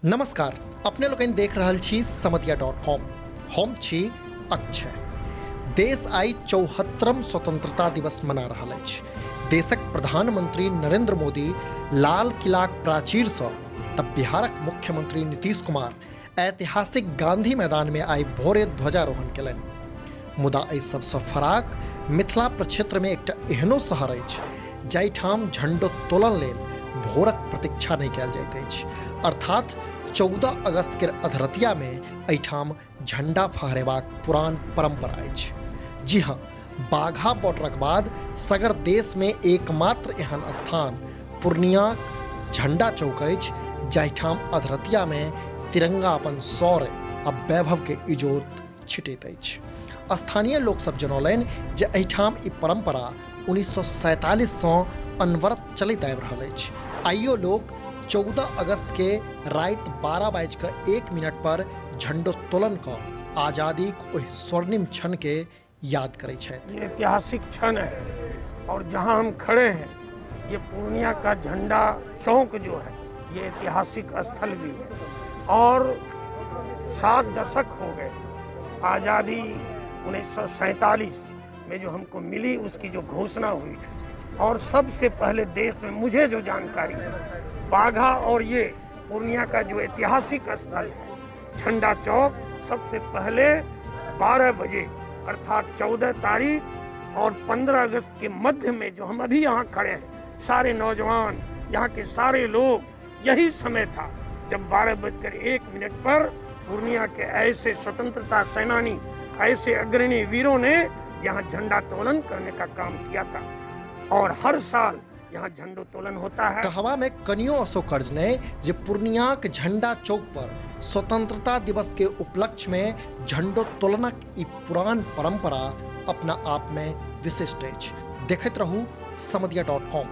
नमस्कार, अपने लोकनि देख रहल छी समदिया डॉट कॉम। हम छी अक्षय। देश आइ 74म स्वतंत्रता दिवस मना रहल अछि। देशक प्रधानमंत्री नरेंद्र मोदी लाल किलाक प्राचीरसँ तऽ बिहारक मुख्यमंत्री नीतीश कुमार ऐतिहासिक गांधी मैदानमे आइ भोरे ध्वजारोहण केलनि। मुदा एहि सबसँ फराक मिथिला प्रक्षेत्रमे एकटा एहनो शहर अछि जाहिठाम झंडोत्तोलन लेल भोरक प्रतीक्षा नहि कयल जाइत अछि, अर्थात 14 अगस्त के अधरतिया में एहिठाम झंडा फहरेबाक पुरान परंपरा अछि। जी हाँ, बाघा बॉर्डरक बाद सगर देश में एकमात्र एहन स्थान पूर्णियाक झंडा चौक अछि जाहिठाम अधरतिया में तिरंगा अपन शौर्य आ वैभव के इजोत छिटैत अछि। स्थानीय लोक सब जनौलनि जे एहिठाम ई परंपरा 1947 सँ अनवरत चलैत आबि रहल अछि। आइयो लोक 14 अगस्त के राति 12:01 पर झंडोत्तोलन कऽ आजादीक ओहि स्वर्णिम क्षण के याद करै छथि। ये ऐतिहासिक क्षण है और जहां हम खड़े हैं ये पूर्णिया का झंडा चौक जो है ये ऐतिहासिक स्थल भी है और 7 दशक हो गए आज़ादी 1947 में जो हमको मिली उसकी जो घोषणा हुई और सबसे पहले देश में मुझे जो जानकारी है बाघा और ये पूर्णिया का जो ऐतिहासिक स्थल है झंडा चौक सबसे पहले 12 बजे अर्थात 14 तारीख और 15 अगस्त के मध्य में जो हम अभी यहाँ खड़े हैं सारे नौजवान यहाँ के सारे लोग यही समय था जब 12:01 पर पूर्णिया के ऐसे स्वतंत्रता सेनानी ऐसे अग्रणी वीरों ने यहाँ झंडा तोलन करने का काम किया था और हर साल यहाँ झंडोत्तोलन होता है। कहवा में कनियो असौकर्ज नहि जे पूर्णियाक झंडा चौक पर स्वतंत्रता दिवस के उपलक्ष्य में झंडोत्तोलनक ई पुरान परंपरा अपना आप में विशिष्ट अछि। देखैत रहू समदिया डॉट कॉम।